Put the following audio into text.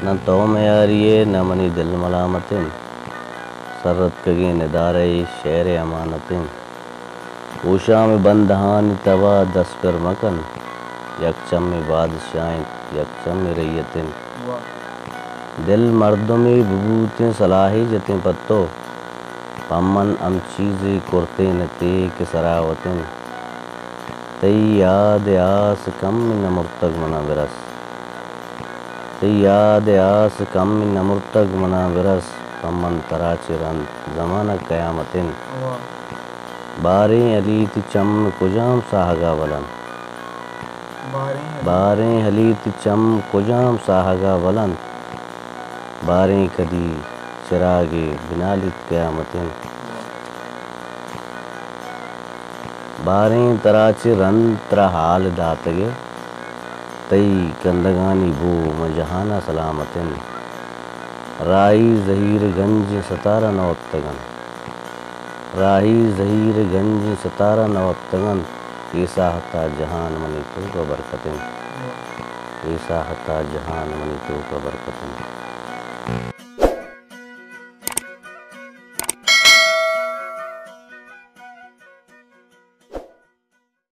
نہ تو میاری ئے، نہ منی دل ملامت انت۔ سرتکگیں ندارہ اے شعر ءِ امانت انت۔ ہوشام ءِ بندہانی تب ءَ دست پر مکن۔ یک چمے بادشاہ انت، یک چمے رعیت انت۔ واہ۔ دل مردمے ببوتیں، سلاہے جتیں پہ تو۔ پہ من ہم چیزے کرتین ات ئے کہ سراوت انت۔ تئی یاد ءِ آس کم نہ مرتگ منا برس۔ تئی یاد ءِ آس کم نہ مرتگ منا برس۔ پہ من ترا چہ رند زمانگ قیامت انت۔ واہ۔ باریں ہلیت چم کجام ساہگ ءَ بلنت؟ باریں ہلیت۔ باریں ہلیت چم کجام ساہگ ءَ بلنت؟ باریں کدی چراگے بنالیت قیامت انت۔ باریں ترا چہ رند ترا حال داتگ ئے، تئی کندگانی بو ماں جہان ءَ سلامت انت۔ راہی زہیر گنجیں ستارہ نہ وپتگ انت۔ راہی زہیر گنجیں ستارہ نہ وپتگ انت۔ اے ساہت ءَ جہان منی توک ءَ برکت انت۔ اے ساہت ءَ جہان منی توک ءَ برکت انت۔